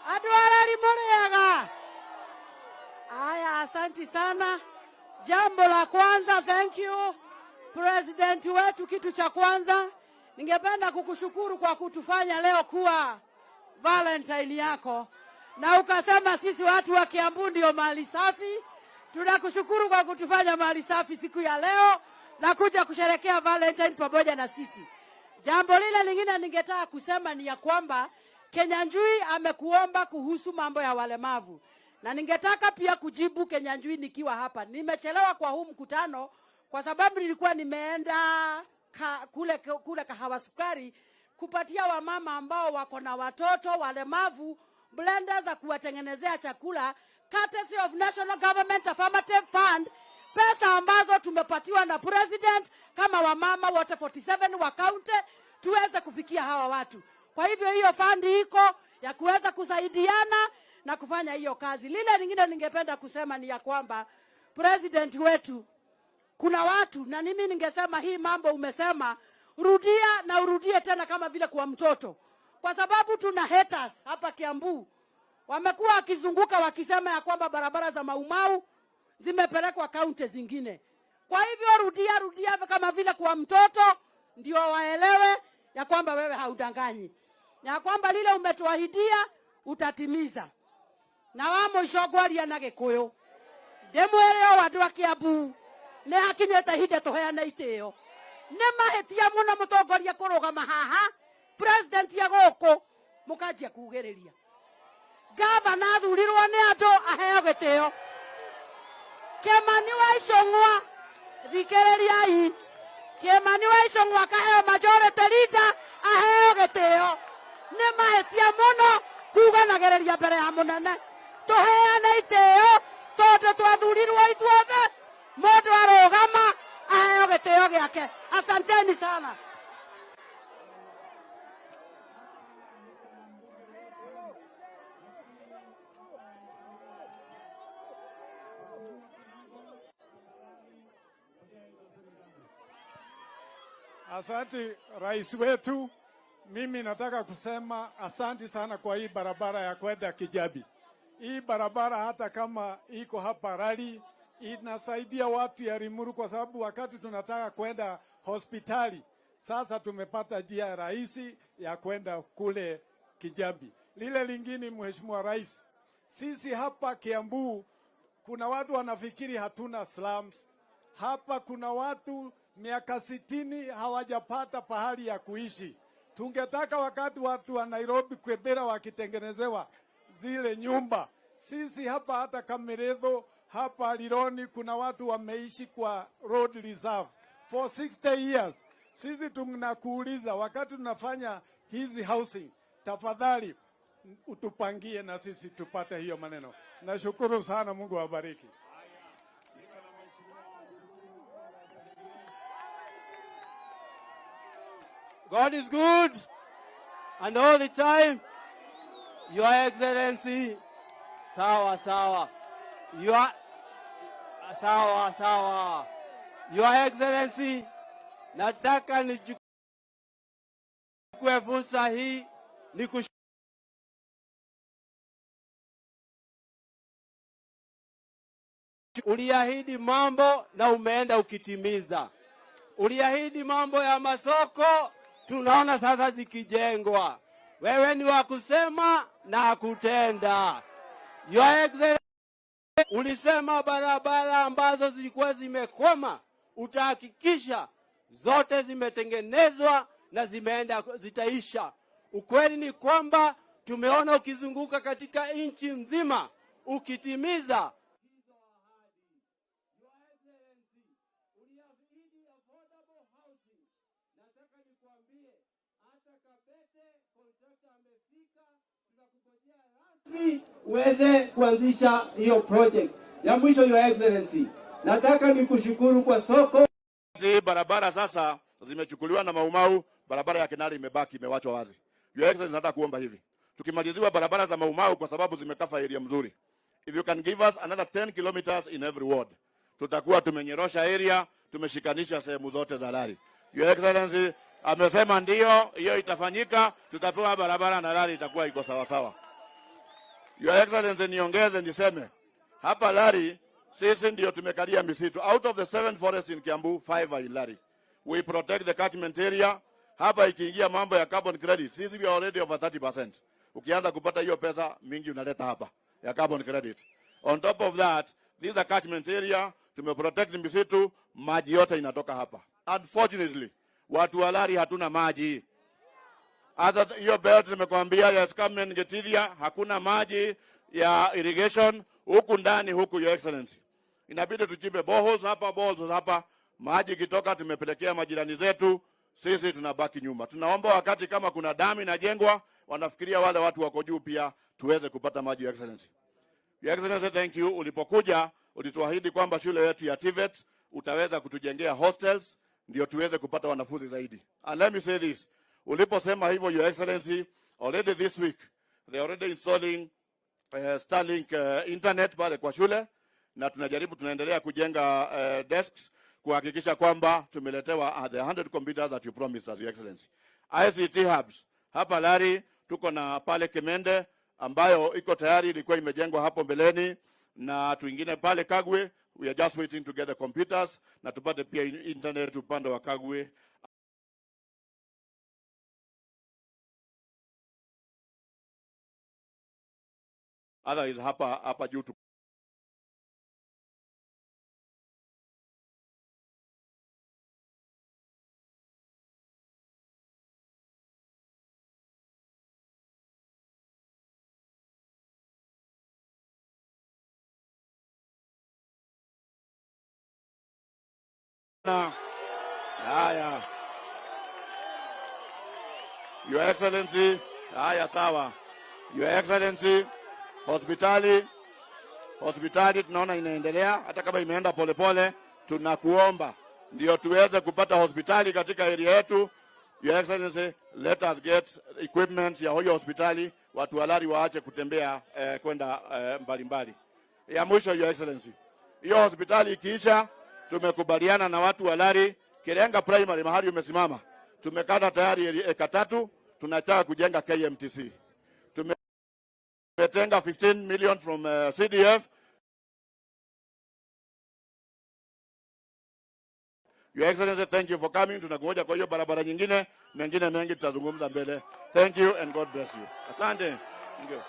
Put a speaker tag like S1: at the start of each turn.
S1: Andũ arari mũrĩega? Aya, asanti sana. Jambo la kwanza, thank you President wetu. Kitu cha kwanza ningependa kukushukuru kwa kutufanya leo kuwa Valentine yako, na ukasema sisi watu wa Kiambu ndio mali safi. Tunakushukuru kwa kutufanya mali safi siku ya leo na kuja kusherekea Valentine pamoja na sisi. Jambo lile lingine ningetaka kusema ni ya kwamba Kenyanjui amekuomba kuhusu mambo ya walemavu, na ningetaka pia kujibu Kenyanjui nikiwa hapa. Nimechelewa kwa huu mkutano kwa sababu nilikuwa nimeenda kule Kahawa Sukari kupatia wamama ambao wako na watoto walemavu blender za kuwatengenezea chakula courtesy of National Government Affirmative Fund, pesa ambazo tumepatiwa na president kama wamama wote 47 wa county tuweze kufikia hawa watu. Kwa hivyo hiyo fund iko ya kuweza kusaidiana na kufanya hiyo kazi. Lile lingine ningependa kusema ni ya kwamba president wetu, kuna watu na mimi ningesema hii mambo umesema, rudia na urudie tena kama vile kwa mtoto, kwa sababu tuna haters hapa Kiambu wamekuwa wakizunguka wakisema ya kwamba barabara za Maumau zimepelekwa kaunti zingine. Kwa hivyo rudia rudia kama vile kwa mtoto, ndio waelewe ya kwamba wewe haudanganyi, ya kwamba lile umetuahidia utatimiza. Na wa mũico ngwaria na Gĩkũyũ, ndĩmwĩre ũũ andũ a Kiambu, nĩ hakinyĩte ihinda tũheane itĩo. Nĩ mahĩtia mũno mũtongoria kũrũgama haha, president ya gũkũ, mũkanjia kugĩrĩria. Gavana athurirwo nĩ andũ aheo gĩtĩo. Kimani wa Ichung'wa, thikĩrĩriai, Kimani wa Ichung'wa akaheo majority leader aheo gĩtĩo. Nĩ mahĩtia mũno kuganagĩrĩria mbere ya mũnene. Tũheane itĩo tondũ twathurirwo ithuothe, mũndũ arũgama aheo gĩtĩo gĩake. Asanteni sana.
S2: Asante rais wetu. Mimi nataka kusema asanti sana kwa hii barabara ya kwenda Kijabi. Hii barabara hata kama iko hapa rali inasaidia watu ya Limuru, kwa sababu wakati tunataka kwenda hospitali sasa tumepata njia rahisi ya kwenda kule Kijabi. Lile lingine, Mheshimiwa Rais, sisi hapa Kiambu kuna watu wanafikiri hatuna slums. Hapa kuna watu miaka 60 hawajapata pahali ya kuishi. Tungetaka wakati watu wa Nairobi Kibera wakitengenezewa zile nyumba, sisi hapa hata Kamiritho hapa Rironi kuna watu wameishi kwa road reserve for 60 years. Sisi tunakuuliza wakati tunafanya hizi housing, tafadhali utupangie na sisi tupate hiyo maneno. Nashukuru sana, Mungu awabariki.
S3: God is good and all the time. Your Excellency, sawa sawa. Your sawa sawa. Your Excellency, nataka nichukue fursa hii nikushukuru. Uliahidi mambo na umeenda ukitimiza. Uliahidi mambo ya masoko, tunaona sasa zikijengwa. Wewe ni wa kusema na kutenda. Your Excellency, ulisema barabara ambazo zilikuwa zimekwama utahakikisha zote zimetengenezwa na zimeenda zitaisha. Ukweli ni kwamba tumeona ukizunguka katika nchi nzima ukitimiza hizo ahadi. Your Excellency, uliahidi affordable housing. Nataka nikwambie hata Kabete contractor amefika, tunakungojea rasmi uweze kuanzisha hiyo project. Ya mwisho, Your Excellency, nataka nikushukuru kwa soko.
S4: Hii barabara sasa zimechukuliwa na Maumau, barabara ya Kenari imebaki imewachwa wazi. Your Excellency, nataka kuomba hivi. Tukimaliziwa barabara za Maumau kwa sababu zimecover area mzuri. If you can give us another 10 kilometers in every ward, tutakuwa tumenyorosha area, tumeshikanisha sehemu zote za lari. Your Excellency amesema ndio, hiyo itafanyika, tutapewa barabara na lari itakuwa iko sawa sawa. Your Excellency, niongeze niseme hapa Lari sisi ndio tumekalia misitu. Out of the seven forests in Kiambu, five are in Lari. We protect the catchment area. Hapa ikiingia mambo ya carbon credit, sisi we are already over 30%. Ukianza kupata hiyo pesa mingi unaleta hapa ya carbon credit. On top of that, these are catchment area, tumeprotect misitu, maji yote inatoka hapa. Unfortunately, watu wa Lari hatuna maji. Hata hiyo belt nimekwambia ya Escarpment Getiria hakuna maji ya irrigation huku ndani huku, Your Excellency. Inabidi tuchimbe boreholes hapa, boreholes hapa, maji ikitoka tumepelekea majirani zetu, sisi tunabaki nyuma. Tunaomba wakati kama kuna damu inajengwa, wanafikiria wale watu wako juu pia tuweze kupata maji, Your Excellency. Your Excellency, thank you. Ulipokuja ulituahidi kwamba shule yetu ya TVET utaweza kutujengea hostels ndio tuweze kupata wanafunzi zaidi. And let me say this. Uliposema hivyo, Your Excellency, already this week they are already installing Starlink internet pale kwa shule na tunajaribu tunaendelea kujenga desks kuhakikisha kwamba tumeletewa the 100 computers that you promised us, Your Excellency. ICT hubs hapa Lari tuko na pale Kimende ambayo iko tayari, ilikuwa imejengwa hapo mbeleni, na tuingine pale Kagwe. We are just waiting to get the computers na tupate pia internet upande wa Kagwe. Otherwise hapa hapa juu na haya, Your Excellency, haya sawa. Your Excellency, hospitali tunaona inaendelea hata kama imeenda polepole, tunakuomba ndio tuweze kupata hospitali katika area yetu. Your Excellency, let us get equipment ya hiyo hospitali, watu wa Lari waache kutembea kwenda mbalimbali. Ya mwisho, Your Excellency, hiyo hospitali ikiisha, tumekubaliana na watu wa Lari, Kirenga Primary mahali umesimama, tumekata tayari eka 3, tunataka kujenga KMTC. Tumetenga 15 million from CDF. Your Excellency, thank you for coming. Tunakungoja kwa hiyo barabara nyingine, mengine mengi tutazungumza mbele. Thank you and God bless you. Asante. Thank you.